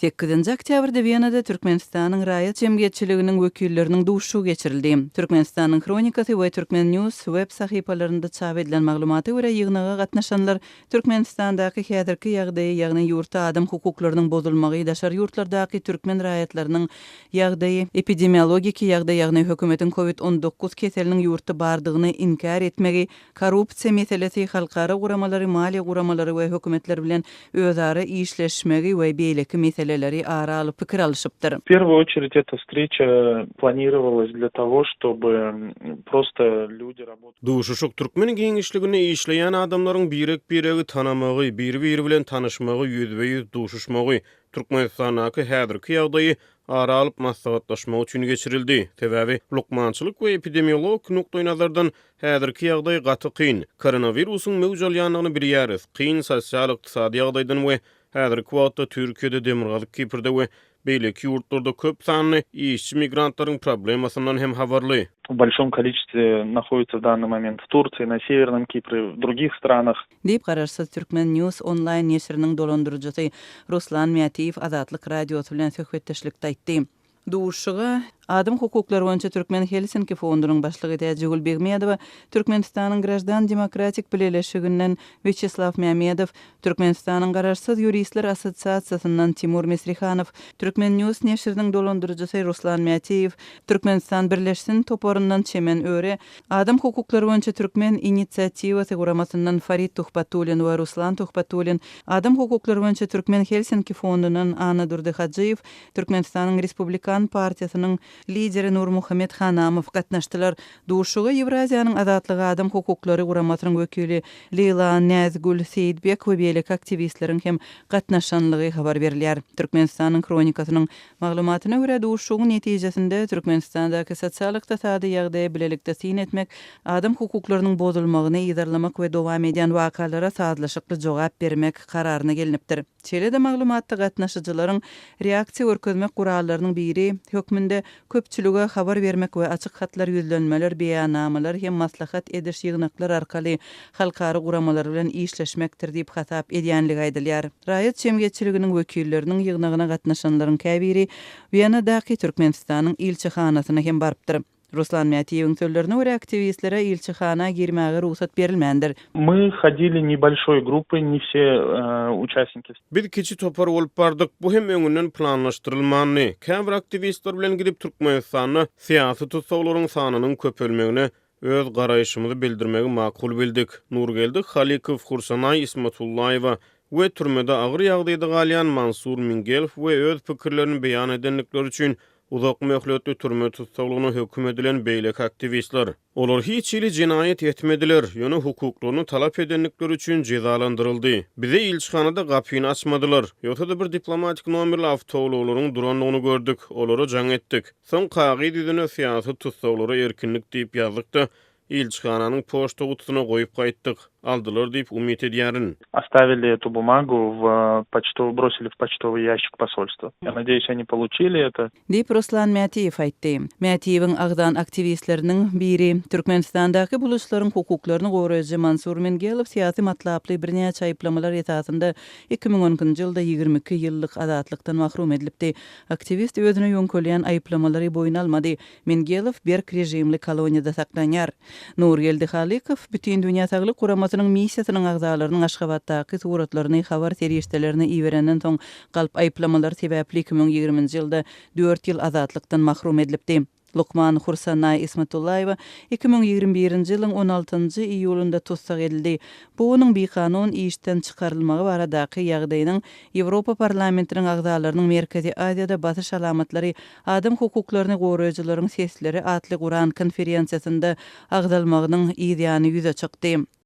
Sekizinji oktýabrda Wenada Türkmenistanyň raýat jemgyýetçiliginiň wekilleriniň duşuşygy geçirildi. Türkmenistanyň Hronikasy we Turkmen News web sahypalarynda çap edilen maglumata görä, ýygnaga gatnaşanlar Türkmenistandaky häzirki ýagdaýy, ýagny ýurtda adam hukuklarynyň bozulmagy, daşary ýurtlardaky türkmen raýatlarynyň ýagdaýy, epidemiologiki ýagdaý, ýagny hökümetiň Covid 19 keseliniň ýurtda bardygyny inkär etmegi, Korrupsiýa meselesi halkara guramalary, maliýe guramalary we hökümetler bilen özara işleşmegi we beýleki meseleleri ara alyp pikir alyşypdyr. W первую очередь эта встреча планировалась для того, чтобы просто люди работали. Duşuşyk türkmen giňişliginde işleýän adamlaryň birek-biregi tanamagy, biri-biri bilen tanyşmagy, ýüzbe-ýüz duşuşmagy, Türkmenistandaky häzirki ýagdaýy ara alyp maslahatlaşmagy üçin geçirildi. Sebäbi lukmançylyk we epidemiologik nukdaýnazardan Häzirki ýagdaý gaty kyn. Koronawirusyň möwç alýandygyny bilýäris. Kyn sosial-ykdysady ýagdaýdan we häzirki wagtda Türkiýede, Demirgazyk Kiprde we beýleki ýurtlarda köp sanly işçi migrantlaryň problemasyndan hem habarly. W bolşom koliçestwe nahoditsa w dannyý moment w Tursiýi, na Sewernom Kipre, w drugih stranah. Diýip, garaşsyz Turkmen News onlaýn neşiriniň dolandyryjysy Ruslan Mätiýew Azatlyk Radiosy bilen söhbetdeşlikde aýtdy. Duşuşyga Adam hukuklary boýunça Türkmen Helsinki fondunyň başlygy Täjigül Begmedowa, Türkmenistanyň Graždan demokratik bileleşiginden Wýaçeslaw Mämedow, Türkmenistanyň Garaşsyz ýuristler assosiasiýasyndan Timur Misrihanow, Turkmen News neşiriniň dolandyryjysy Ruslan Mätiýew, Türkmenistan birleşsin toparyndan Çemen Öre, Adam hukuklary boýunça Türkmen inisiatiwasy guramasyndan Farid Tuhbatullin we Ruslan Tuhbatullin, Adam hukuklary boýunça Türkmen Helsinki fondundan Annadurdy Hajyýew, Türkmenistanyň Respublikan partiýasynyň Lideri Nurmuhammet Hanamow gatnaşdylar. Duşuşyga Ýewraziýanyň Azatlygy adam hukuklary guramasynyň wekili Leýla Näzgül Seýitbek we beýleki aktiwistleriň hem gatnaşanlygy habar berilýär. Türkmenistanyň Hronikasynyň maglumatyna görä, duşuşygyň netijesinde Türkmenistandaky sosial-ykdysady ýagdaýa bilelikde syn etmek, adam hukuklarynyň bozulmagyny yzarlamak we dowam edýän wakalara sazlaşykly jogap bermek kararyna gelnipdir. Şeýle-de maglumatda gatnaşyjylaryň reaksiýa görkezmek gurallarynyň biri hökmünde köpçülige habar bermek we açyk hatlar, ýüzlenmeler, beýannamalar hem maslahat ediş ýygnaklar arkaly halkara guramalary bilen işleşmekdir diýip hasap edýänligi aýdylýar. Raýat jemgyýetçiliginiň wekilleriniň ýygnagyna gatnaşanlaryň käbiri Wenadaky Türkmenistanyň ilçihanasyna hem barypdyr. Ruslan Mätiýewiň sözlerine görä, aktiwistlere ilçihana girmäge rugsat berilmändir. My hodili nebolşoý gruppoý, ne wse uçastniki. Biz kiçi topar bolup bardyk. Bu hem öňünden planlaşdyrylmandy. Käbir aktiwistler bilen gidip, Türkmenistanda syýasy tussaglaryň sanynyň köpelmegine öz garaýşymyzy bildirmegi makul bildik. Nurgeldi Halykow, Hursanaý Ismatullaýewa we türmede agyr ýagdaýda galýan Mansur Mingelow we öz pikirlerini beýan edendikleri üçin Uzak möhletli türme tussaglygyna höküm edilen beýleki aktiwistler. Olar hiç hili jenaýat etmediler, ýöne hukuklaryny talap edendikleri üçin jezalandyryldy. Bize ilçihanada gapyny açmadylar. Ýogsa-da bir diplomatik nomerli awtoulaglaryň durandygyny gördük, olara jaň etdik. Soň kagyz ýüzüne syýasy tussaglara erkinlik diýip ýazdyk-da, Ilçihananyň poçta gutusyna goýup gaýtdyk. Aldylar diýip umyt edýärin. Ostavili etu bumagu w poçtowy, brosili w poçtowyý ýaşik posolstwa. Ýa nadeýus oni poluçili eto. Diýip, Ruslan Mätiýew aýtdy. Mätiýewiň agzan aktiwistleriniň biri, Türkmenistandaky buluçlaryň hukuklaryny goraýjy Mansur Mingelow syýasy matlaply birnäçe aýyplamalar esasynda 2012-nji ýylda 22 ýyllyk azatlykdan mahrum edilipdi. Aktiwist özüne ýöňkelýän aýyplamalary boýun almady. Mingelow berk režimli koloniýada saklanýar. Nurgeldi Halykow Bütindünýä Saglyk Guramasynyň missiýasynyň agzalarynyň Aşgabatdaky suratlaryny habar serişdelerine iberenden soň galp aýyplamalar sebäpli 2020-nji ýylda dört ýyl azatlykdan mahrum edilipdi. Lukman Hursanaý Ismatullaýewa 2021-nji ýylyň on altynjy iýulynda tussag edildi. Bu onuň bikanun işden çykarylmagy baradaky ýagdaýynyň Ýewropa Parlamentiniň agzalarynyň Merkezi Aziýada basyş alamatlary Adam hukuklaryny goraýjylaryň sesleri atly guran konferensiýasynda agzalmagynyň yz ýany ýüze çykdy.